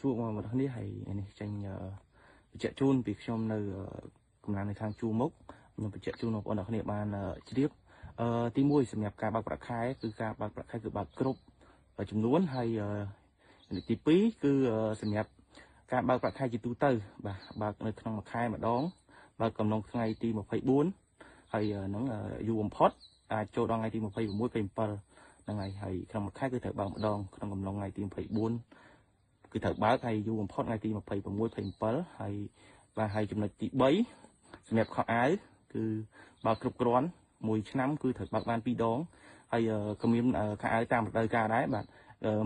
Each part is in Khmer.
សួរបងប្អូនគ្នាហើយនេះចេញបញ្ជាក់ជូនពីខ្ញុំនៅកម្លាំងនៅខាងជួរមុខខ្ញុំបញ្ជាក់ជូនបងប្អូនគ្នាបានជ្រាបអឺទី1សម្រាប់ការបើកប្រាក់ខែគឺការបើកប្រាក់ខែគឺបើកគ្រប់ចំនួនហើយទី2គឺសម្រាប់ការបើកប្រាក់ខែជាទូទៅបាទបើកនៅក្នុងមួយខែម្ដងបើកកំឡុងថ្ងៃទី24ហើយនឹងយូរបំផុតអាចចូលដល់ថ្ងៃទី26 27ហ្នឹងហើយហើយក្នុងមួយខែគឺត្រូវបើកម្ដងក្នុងកំឡុងថ្ងៃទី24គឺត្រូវបើកហើយយូរបំផុតថ្ងៃទី26 27ហើយបាទហើយចំណុចទី3សម្រាប់ខោអាវគឺបើកគ្រប់គ្រាន់មួយឆ្នាំគឺត្រូវបើកបាន2ដងហើយក៏មានខោអាវតាមរដូវកាលដែរបាទ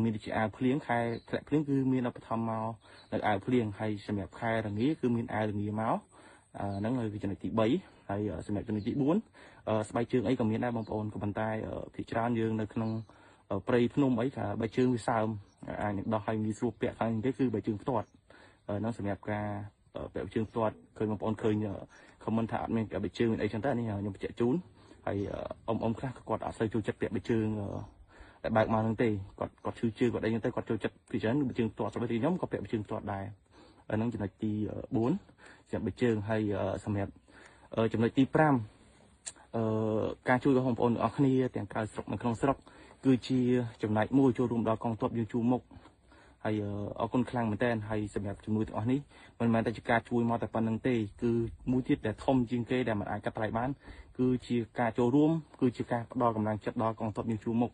មានដូចជាអាវភ្លៀងខែធ្លាក់ភ្លៀងគឺមានឧបត្ថម្ភមកនៅអាវភ្លៀងហើយសម្រាប់ខែរងាគឺមានអាវរងាមកហ្នឹងគឺចំណុចទី3ហើយសម្រាប់ចំណុចទី4ស្បែកជើងអីក៏មានដែរបងប្អូនក៏ប៉ុន្តែភាគច្រើនយើងនៅក្នុងព្រៃភ្នំអីថាបែកជើងវាសើមអាចនឹងដោះឲ្យងាយស្រួលពាក់ខាងនេះគឺបែកជើងផ្ទាត់ហ្នឹងសម្រាប់ការពាក់ជើងផ្ទាត់ឃើញបងប្អូនឃើញ comment ថាអត់មានបែកជើងមានអីចឹងទៅនេះខ្ញុំបញ្ជាក់ជូនហើយអ៊ំអ៊ំខ្លះក៏គាត់អត់សូវចូលចិត្តពាក់បែកជើងតែបើកមកហ្នឹងទេគាត់គាត់ឈឺជើងគាត់អីចឹងទៅគាត់ចូលចិត្តពីច្រើនបែកជើងផ្ទាត់សម្រាប់ខ្ញុំក៏ពាក់បែកជើងផ្ទាត់ដែរហ្នឹងចំណុចទី4សម្រាប់បែកជើងហើយសម្រាប់ចំណុចទី5អឺការជួយរបស់បងប្អូនទាំងអស់គ្នាទាំងក្រៅស្រុកនិងក្នុងស្រុកគឺជាចំណែកមួយចូលរួមដល់កងទ័ពយើងជួរមុខហើយអរគុណខ្លាំងមែនទែនហើយសម្រាប់ជំនួយទាំងអស់នេះមិនមែនតែជាការជួយមកតែប៉ុណ្្នឹងទេគឺមួយទៀតដែលធំជាងគេដែលមិនអាចកាត់ថ្លៃបានគឺជាការចូលរួមគឺជាការផ្ដល់កម្លាំងចិត្តដល់កងទ័ពយើងជួរមុខ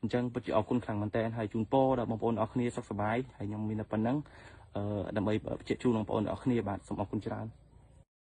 អញ្ចឹងពិតជាអរគុណខ្លាំងមែនទែនហើយជូនពរដល់បងប្អូនអរគ្នាសុខសប្បាយហើយខ្ញុំមានតែប៉ុណ្្នឹងអឺដើម្បីបញ្ជាក់ជូនបងប្អូនអរគ្នាបាទសូមអរគុណច្រើន។